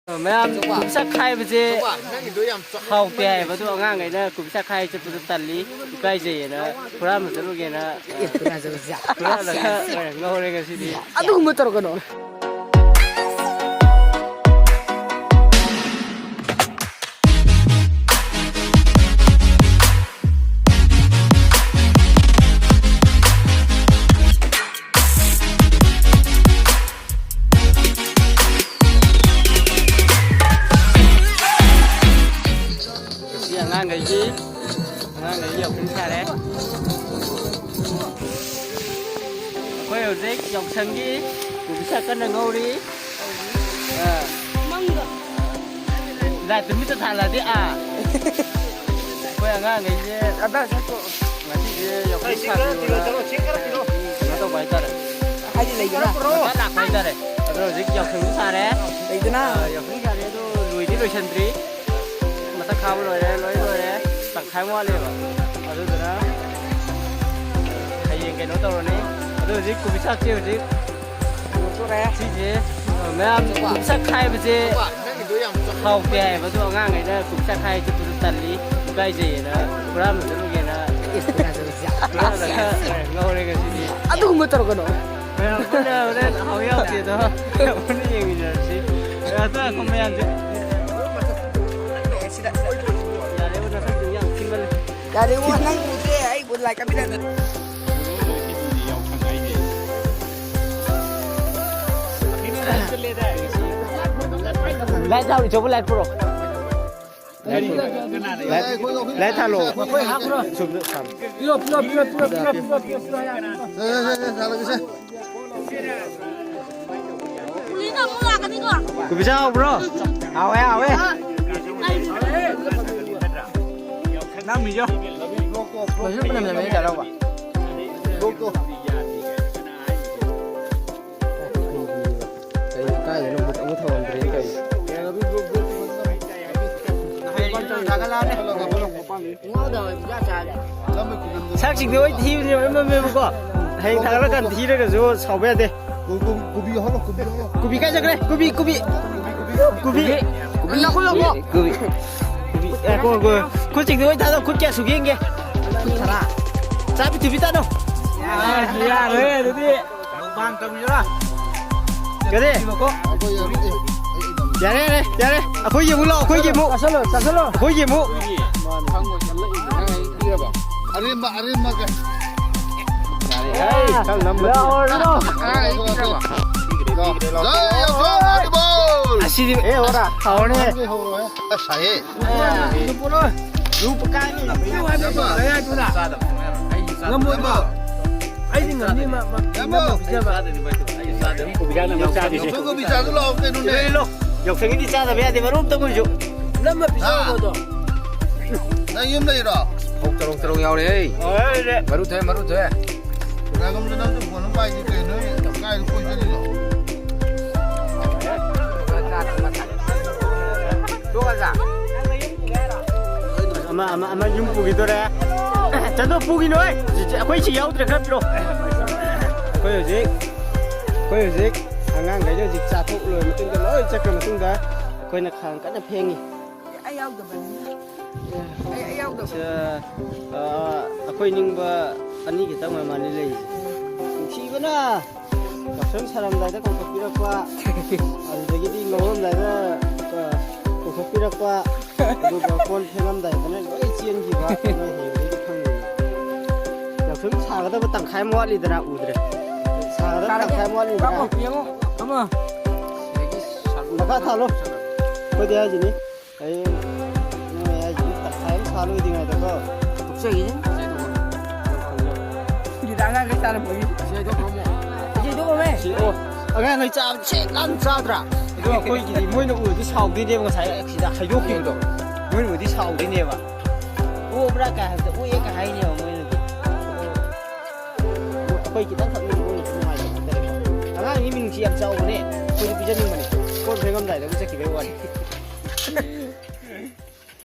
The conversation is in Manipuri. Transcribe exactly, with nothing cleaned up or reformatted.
ꯃꯌꯥꯝ ꯀꯨꯕꯤ ꯆꯥꯛ ꯈꯥꯏꯕꯁꯦ ꯍꯥꯎꯇꯦ ꯍꯥꯏꯌꯦꯕ, ꯑꯗꯣ ꯑꯉꯥꯡꯈꯩꯅ ꯀꯨꯕꯤ ꯆꯥꯛ ꯈꯥꯏ ꯆꯠꯄꯗꯣ ꯇꯜꯂꯤ, ꯏꯀꯥꯏꯖꯩꯌꯦꯅ ꯍꯨꯔꯥꯟꯕ ꯆꯠꯂꯨꯒꯦꯅ ꯍꯨꯔꯥꯜꯂꯒ ꯉꯧꯔꯦ ꯉꯁꯤꯗꯤ꯫ ꯑꯗꯨꯒꯨꯝꯕ ꯇꯧꯔꯛꯀꯅꯣ꯫ ꯁꯤ ꯑꯉꯥꯡꯈꯩꯒꯤ, ꯑꯉꯥꯡꯈꯩꯒꯤ ꯌꯥꯎꯁꯪ ꯁꯥꯔꯦ꯫ ꯑꯩꯈꯣꯏ ꯍꯧꯖꯤꯛ ꯌꯥꯎꯁꯪꯒꯤ ꯀꯨꯕꯤ ꯁꯥꯛ ꯀꯟꯅ ꯉꯧꯔꯤ꯫ ꯑꯥ꯫ ꯂꯥꯏꯠꯇꯨ ꯃꯤꯠꯇ ꯊꯥꯜꯂꯗꯤ, ꯑꯥ꯫ ꯑꯩꯈꯣꯏ ꯑꯉꯥꯡꯈꯩꯁꯦ ꯉꯁꯤꯁꯦ ꯌꯥꯎꯁꯪ ꯁꯥꯕꯤꯌꯣꯅ ꯀꯩꯅꯣ ꯇꯧꯕ ꯍꯥꯏꯇꯥꯔꯦ꯫ ꯍꯥꯏꯗꯤ ꯂꯩꯗꯅ꯫ ꯉꯟꯇꯥ ꯂꯥꯛꯄ ꯍꯥꯏꯇꯥꯔꯦ꯫ ꯑꯗꯣ ꯍꯧꯖꯤꯛ ꯌꯥꯎꯁꯪꯁꯨ ꯁꯥꯔꯦ꯫ ꯂꯩꯗꯅ꯫ ꯑꯥ, ꯌꯥꯎꯁꯪ ꯁꯥꯔꯦ, ꯑꯗꯣ ꯂꯣꯏꯗꯤ ꯂꯣꯏꯁꯟꯗ꯭ꯔꯤ꯫ ꯃꯊꯛ ꯈꯥꯕ ꯂꯣꯏꯔꯦ, ꯂꯣꯏ ꯂꯣꯏꯔꯦ꯫ ꯇꯪꯈꯥꯏ ꯑꯃ ꯋꯥꯠꯂꯦꯕ꯫ ꯑꯗꯨꯗꯨꯅ ꯍꯌꯦꯡ ꯀꯩꯅꯣ ꯇꯧꯔꯅꯤ꯫ ꯑꯗꯣ ꯍꯧꯖꯤꯛ ꯀꯨꯕꯤ ꯁꯥꯛꯁꯦ ꯍꯧꯖꯤꯛ ꯁꯤꯁꯦ, ꯃꯌꯥꯝ ꯀꯨꯕꯤ ꯁꯥꯛ ꯈꯥꯏꯕꯁꯦ ꯍꯥꯎꯇꯦ ꯍꯥꯏꯌꯦꯕ, ꯑꯗꯣ ꯑꯉꯥꯡꯈꯩꯅ ꯀꯨꯕꯤ ꯁꯥꯛ ꯈꯥꯏ ꯆꯠꯄꯗꯣ ꯇꯜꯂꯤ, ꯏꯀꯥꯏꯖꯩꯌꯦꯅ ꯍꯨꯔꯥꯟꯕ ꯆꯠꯂꯨꯒꯦꯅ ꯍꯨꯔꯥꯜꯂꯒ ꯉꯧꯔꯦ ꯉꯁꯤꯗꯤ꯫ ꯑꯗꯨꯒꯨꯝꯕ ꯇꯧꯔꯛꯀꯅꯣ꯫ ꯃꯌꯥꯝ ꯄꯨꯟꯅ ꯍꯣꯔꯦꯟ ꯍꯥꯎ ꯌꯥꯎꯗꯦꯗꯣ ꯄꯨꯟꯅ ꯌꯦꯡꯃꯤꯟꯅꯔꯁꯤ꯫ ꯑꯗꯣ ꯑꯩꯈꯣꯏ ꯃꯌꯥꯝꯁꯦ ꯌꯥꯔꯦꯕ, ꯅꯁꯛꯇꯨ ꯌꯥꯝ ꯊꯤꯃꯜꯂꯦ꯫ ꯌꯥꯔꯦꯉꯣ, ꯅꯪ ꯎꯗ꯭ꯔꯦ, ꯑꯩꯕꯨ ꯂꯥꯏ ꯀꯥꯞꯄꯤꯔꯛꯑꯅꯨ꯫ ꯂꯥꯏꯠ ꯊꯥꯔꯣ, ꯏꯆꯧꯕ, ꯂꯥꯏꯠ ꯄꯨꯔꯛꯑꯣ꯫ ꯂꯥꯏꯠ ꯄꯨꯔꯛꯑꯣ꯫ ꯂꯥꯏꯠ, ꯂꯥꯏꯠ ꯊꯥꯜꯂꯣ꯫ ꯁꯨꯝ ꯊꯥꯜꯂꯣ꯫ ꯄꯤꯔꯣ, ꯄꯤꯔꯣ, ꯄꯤꯔꯣ꯫ ꯁꯦ, ꯁꯦ, ꯁꯦ, ꯁꯦ, ꯊꯥꯜꯂꯒꯦ, ꯁꯦ꯫ ꯀꯨꯂꯤꯅ ꯑꯃꯨꯛ ꯂꯥꯛꯀꯅꯤꯀꯣ꯫ ꯀꯨꯕꯤ ꯆꯥ ꯍꯥꯎꯕ꯭ꯔꯣ? ꯍꯥꯎꯋꯦ, ꯍꯥꯎꯋꯦ꯫ ꯅꯪ ꯃꯤꯖꯣ꯫ ꯀꯩꯁꯨ ꯃꯅꯝ ꯅꯝꯃꯦ, ꯆꯥꯔꯧꯕ꯫ ꯀꯩ ꯀꯥꯏꯗꯅꯣ ꯑꯃꯨꯛ, ꯑꯃꯨꯛ ꯊꯝꯃꯝꯗ꯭ꯔꯦꯅꯦ ꯇꯧꯔꯤꯁꯦ꯫ ꯁꯛꯁꯤꯡꯗꯣ ꯂꯣꯏ ꯊꯤꯕꯅꯦ, ꯂꯣꯏ ꯃꯝꯃꯦꯕꯀꯣ꯫ ꯍꯌꯦꯡ ꯊꯥꯒꯠꯂꯀꯥꯟꯗ ꯊꯤꯔꯒꯁꯨ ꯁꯥꯎꯕ ꯌꯥꯗꯦ꯫ ꯀꯣꯕꯤ ꯍꯧꯔꯣ, ꯀꯣꯕꯤ ꯍꯧꯔꯣ꯫ ꯀꯣꯕꯤ ꯀꯥꯏ ꯆꯠꯈ꯭ꯔꯦ? ꯀꯣꯕꯤ, ꯀꯣꯕꯤ꯫ ꯀꯣꯕꯤ꯫ ꯀꯣꯕꯤ꯫ ꯅꯈꯨꯠ ꯂꯧꯀꯣ꯫ ꯀꯣꯕꯤ꯫ ꯀꯣꯕꯤ꯫ ꯑꯦ, ꯀꯣ-, ꯀꯣ-, ꯈꯨꯠ ꯆꯤꯡꯗ ꯑꯣꯏ ꯇꯥꯗꯣ, ꯈꯨꯠ ꯀꯌꯥ ꯁꯨꯒꯦ ꯌꯦꯡꯒꯦ꯫ ꯈꯨꯠ ꯇꯔꯥ꯫ ꯆꯥꯕꯤ ꯇꯨꯕꯤ ꯇꯥꯗꯣ꯫ ꯌꯥꯔꯦ, ꯌꯥꯔꯦ, ꯑꯗꯨꯗꯤ꯫ ꯃꯨꯛꯕꯥꯡ ꯇꯧꯕꯤꯔꯣ꯫ ꯀꯔꯤ? ꯌꯥꯔꯦ, ꯌꯥꯔꯦ, ꯌꯥꯔꯦ꯫ ꯑꯩꯈꯣꯏꯒꯤ ꯑꯃꯨꯛ ꯂꯥꯛꯑꯣ, ꯑꯩꯈꯣꯏꯒꯤ ꯑꯃꯨꯛ꯫ ꯆꯥꯁꯜꯂꯣ, ꯆꯥꯁꯜꯂꯣ꯫ ꯑꯩꯈꯣꯏꯒꯤ ꯑꯃꯨꯛ꯫ ꯑꯔꯦꯝꯕ, ꯑꯔꯦꯝꯕ ꯀꯩ? ꯌꯥꯔꯦ, ꯈꯔ ꯅꯝꯕ꯫ ꯂꯥꯛꯑꯣ, ꯂꯥꯛꯑꯣ꯫ ꯖꯥꯏ ꯌꯥꯎꯁꯪ ꯍꯥꯏꯕꯣ! ꯑꯁꯤꯗꯤ ꯑꯦ, ꯍꯣꯔꯥ, ꯍꯥꯎꯔꯅꯤ꯫ ꯑꯁ, ꯁꯥꯏꯍꯦ꯫ ꯂꯨꯄꯥ ꯀꯥꯏꯅꯤ꯫ ꯉꯝꯃꯣꯏꯕ꯫ ꯑꯩꯗꯤ ꯉꯝꯅꯤ, ꯃ-, ꯃ-, ꯏꯌꯥꯝꯕ ꯄꯤꯖꯕ꯫ ꯌꯥꯎꯁꯪ ꯀꯣꯕꯤ ꯆꯥꯁꯨ ꯂꯥꯛꯑꯣ ꯀꯩꯅꯣꯅꯦ꯫ ꯌꯥꯎꯁꯪꯒꯤꯗꯤ ꯆꯥꯗꯕ ꯌꯥꯗꯦ, ꯃꯔꯨ ꯑꯝꯇ ꯃꯣꯏꯁꯨ꯫ ꯅꯝꯃ ꯄꯤꯖꯕꯗꯣ꯫ ꯅꯪ ꯌꯨꯝ ꯂꯩꯔꯣ? ꯐꯧ ꯇꯔꯨꯛ ꯇꯔꯨꯛ ꯌꯥꯎꯔꯦ, ꯍꯦ꯫ ꯍꯣꯏ, ꯍꯣꯏ꯫ ꯃꯔꯨ ꯊꯣꯛꯑꯦ, ꯃꯔꯨ ꯊꯣꯛꯑꯦ꯫ ꯉꯥꯏꯈꯣ, ꯅꯪꯁꯨ ꯐꯣꯟ ꯑꯃ ꯄꯥꯏꯗꯦ ꯀꯩꯅꯣ? ꯀꯥꯏꯗ ꯀꯣꯏ ꯆꯠꯂꯤꯅꯣ? ꯑꯃ, ꯑꯃ, ꯑꯃ ꯌꯨꯝ ꯄꯨꯈꯤꯗꯣꯔꯦ꯫ ꯆꯠꯂꯣ, ꯄꯨꯈꯤꯅꯣ, ꯍꯦ꯫ ꯑꯩꯈꯣꯏ ꯁꯤ ꯌꯥꯎꯗ꯭ꯔꯦ, ꯈꯔ ꯄꯤꯔꯛꯑꯣ꯫ ꯑꯩꯈꯣꯏ ꯍꯧꯖꯤꯛ, ꯑꯩꯈꯣꯏ ꯍꯧꯖꯤꯛ ꯑꯉꯥꯡꯈꯩꯗ ꯍꯧꯖꯤꯛ ꯆꯥꯊꯣꯛ ꯂꯣꯏꯔ ꯃꯇꯨꯡꯗ, ꯂꯣꯏ ꯆꯠꯈ꯭ꯔ ꯃꯇꯨꯡꯗ, ꯑꯩꯈꯣꯏꯅ ꯈꯥꯡ ꯀꯟꯅ ꯐꯦꯡꯉꯤ꯫ ꯑꯩ ꯌꯥꯎꯗꯕꯅꯤꯅ꯫ ꯑꯩ, ꯑꯩ ꯌꯥꯎꯗꯕ꯫ ꯑ, ꯑ, ꯑꯩꯈꯣꯏ ꯅꯤꯡꯕ ꯑꯅꯤ ꯈꯤꯇꯪ ꯑꯣꯏ ꯃꯥꯜꯂꯤ ꯂꯩꯔꯤꯁꯦ꯫ ꯅꯨꯡꯁꯤꯕꯅ ꯌꯥꯎꯁꯪ ꯁꯥꯔꯝꯗꯥꯏꯗ ꯀꯧꯊꯣꯛꯄꯤꯔꯛꯄ, ꯑꯗꯨꯗꯒꯤꯗꯤ ꯉꯧꯔꯝꯗꯥꯏꯗ, ꯑ, ꯀꯧꯊꯣꯛꯄꯤꯔꯛꯄ, ꯑꯗꯨꯒ ꯀꯣꯟ ꯐꯦꯡꯉꯝꯗꯥꯏꯗꯅ ꯂꯣꯏ ꯆꯦꯟꯈꯤꯕ, ꯅꯣꯏ ꯍꯌꯦꯡꯗꯒꯤꯗꯤ ꯈꯪꯉꯣꯏꯅꯦ꯫ ꯌꯥꯎꯁꯪ ꯁꯥꯒꯗꯕ ꯇꯪꯈꯥꯏ ꯑꯃ ꯋꯥꯠꯂꯤꯗꯅ, ꯎꯗ꯭ꯔꯦ꯫ ꯁꯥꯒꯗꯕ ꯇꯪꯈꯥꯏ ꯑꯃ ꯋꯥꯠꯂꯤꯗꯅ꯫ ꯀꯥꯞꯄꯣ, ꯌꯦꯡꯉꯣ, ꯑꯃ꯫ ꯃꯈꯥ ꯊꯥꯜꯂꯣ꯫ ꯑꯩꯈꯣꯏꯗꯤ ꯍꯥꯏꯁꯤꯅꯤ꯫ ꯑꯩ ꯅꯣꯏ ꯍꯥꯏꯁꯤꯅꯤ, ꯇꯪꯈꯥꯏ ꯑꯃ ꯁꯥ ꯂꯣꯏꯗ꯭ꯔꯤꯉꯩꯗꯀꯣ꯫ ꯇꯣꯛꯆꯈꯤꯅꯤ꯫ ꯁꯤꯗ ꯑꯉꯥꯡꯈꯩ ꯆꯥꯔꯝꯕꯒꯤ꯫ ꯁꯤ ꯍꯩꯗꯣꯛꯈ꯭ꯔꯣ ꯑꯃꯨꯛ꯫ ꯁꯤ ꯍꯩꯗꯣꯛꯈ꯭ꯔꯣꯃꯦ꯫ ꯁꯤ, ꯑꯣ, ꯑꯉꯥꯡꯈꯩ ꯆꯥꯕ ꯁꯦꯛ ꯂꯥꯎꯅ ꯆꯥꯗ꯭ꯔꯥ? ꯑꯗꯣ ꯑꯩꯈꯣꯏꯒꯤꯗꯤ ꯃꯣꯏꯅ ꯎꯔꯗꯤ ꯁꯥꯎꯗꯣꯏꯅꯦꯕ, ꯉꯁꯥꯏ ꯁꯤꯗ ꯍꯩꯗꯣꯛꯈꯤꯕꯗꯣ꯫ ꯃꯣꯏꯅ ꯎꯔꯗꯤ ꯁꯥꯎꯗꯣꯏꯅꯦꯕ꯫ ꯑꯣꯕ꯭ꯔꯥ ꯀꯥꯏ ꯍꯥꯏꯕꯗ ꯑꯣꯛꯑꯦ ꯀꯥꯏ ꯍꯥꯏꯅꯦꯕ ꯃꯣꯏꯅꯗꯤ꯫ ꯑꯩꯈꯣꯏ ꯈꯤꯇꯪꯈꯛꯅꯤ ꯃꯣꯏꯅ ꯅꯨꯡꯉꯥꯏꯇꯕ ꯍꯥꯏꯇꯥꯔꯦꯀꯣ꯫ ꯑꯉꯥꯡꯒꯤ ꯃꯤꯅꯨꯡꯁꯤ ꯌꯥꯝ ꯆꯥꯎꯕꯅꯦ, ꯑꯩꯈꯣꯏꯗꯤ ꯄꯤꯖꯅꯤꯡꯕꯅꯦ꯫ ꯀꯣꯟ ꯐꯦꯡꯉꯝꯗꯥꯏꯗ ꯑꯃꯨꯛ ꯆꯠꯈꯤꯕꯩ ꯋꯥꯅꯤ꯫